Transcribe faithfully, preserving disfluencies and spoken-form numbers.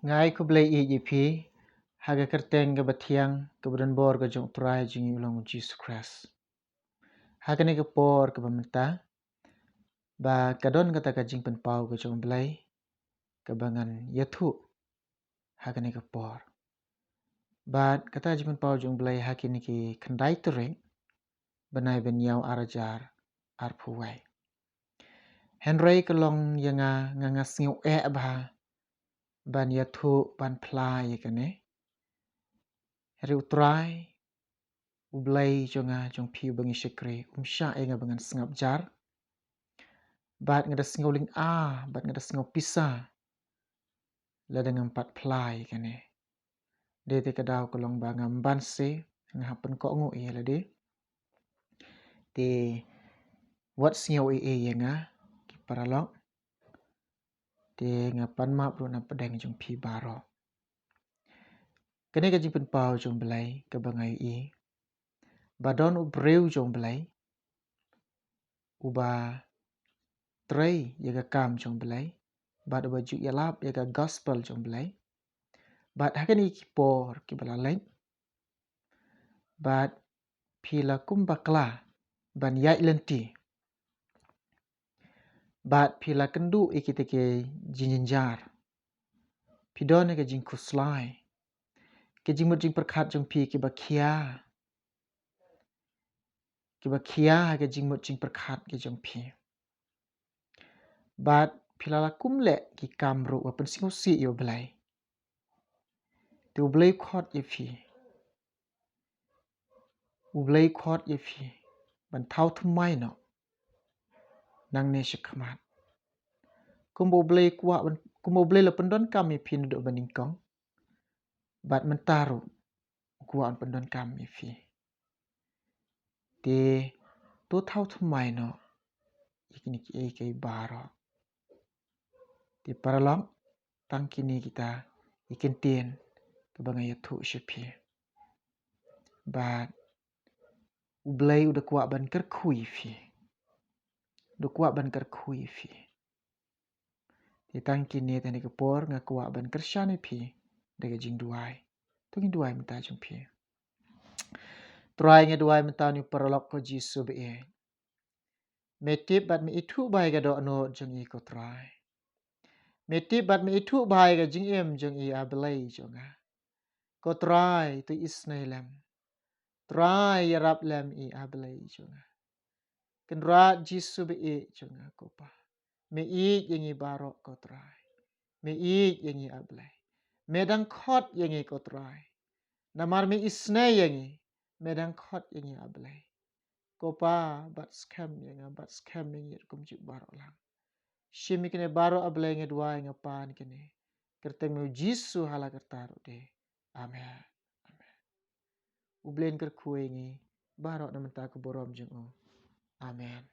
Nga ai khublei ïa phi ha ka kyrteng kaba thiang, kaba donbor ka jong U Trai jong ngi u long U Jisu Khrist. Ha kane ka por kaba mynta, ba ka don kata ka jingpynpaw ka jong U Blei kaba ngan ïathuh ha kane ka por. Bad kata ka jingpynpaw jong U Blei ha kine ki khyndai tarik bnai ba hynñiew ar hajar arphew wei. Hynrei ka long ïa nga, nga, nga sngew eh bha ban ïathuh, ban phla ïa kane. Hynrei U Trai, U Blei jong nga jong phi uba ngi shakri, um shah ïa nga ba ngan sngap jar. Bad nga da sngew lynga, bad nga da sngew pisa lada ngam pat phla ïa kane. Dei te ka daw ka long ba ngam ban se, nga hap pynkohnguh ïa lade. Te wat sngew ei ei ïa nga, ki paralok. Te nga pan map ruh na pdeng jong phi baroh. Kane ka jingpynpaw jong U Blei kaba nga ïohi, ba don u briew jong U Blei uba trei ïa ka kam jong U Blei, bad uba ju ïalap ïa ka gospel jong U Blei. Bad ha kine ki por kiba la leit, bad phi la kum bakla ban ïaid lynti. Bad phi la kynduh ïa kita ki jingjynjar. Phi don ïa ka jingkhuslai, ka jingmut jingpyrkhat jong phi kiba khia, kiba khia ha ka jingmut jingpyrkhat ki jong phi. Bad phi la la kum leh ki kam ruh ba pynsngewsih ïa U Blei. Te U Blei u khot ïa phi, U Blei u khot ïa phi ban thaw thymmai noh nangne shakhmat. Kumba U Blei u kwah ban, kumba U Blei la pyndonkam ïa phi naduh ba nyngkong, bad mynta ruh u kwah ban pyndonkam ïa phi. Te to thaw thymmai noh ïa kine kiei kiei baroh. Te paralok, tang kine kita ki kyntien kaba nga ïathuh sha phi. Bad U Blei u da kwah ban kyrkhu ïa phi. U da kwah ban kyrkhu ïa phi. Te tang kine, tang kane ka por nga kwah ban kyrshan ïa phi da ka jingduwai. To ngin duwai mynta jong phi. Trai, nga duwai mynta ïa une u paralok ko Jisu ba ïeit. Me tip bad me ithuh bha ïa ka dohnud jong i ko Trai. Me tip bad me ithuh bha ïa ka jingim jong i, A Blei jong nga. Ko Trai, to isynei lem. Trai, ïarap lem i, A Blei jong nga. Kynrad Jisu ba ïeit jong nga ko Pa. Me ïeit ïa ngi baroh ko Trai. Me ïeit ïa ngi, A Blei. Me dang khot ïa ngi ko Trai. Namar me isynei ïa ngi, me dang khot ïa ngi, A Blei. Ko Pa, bat skhem ïa nga, bat skhem ïa ngi kumjuh baroh lang. Shim ïa kine baroh, A Blei, nga duwai nga pan kine. Kyrteng me u Jisu ha la karta ruh de. Amen. Amen. U Blei un kyrkhu ïa ngi baroh na bynta ka burom jong u. Amen.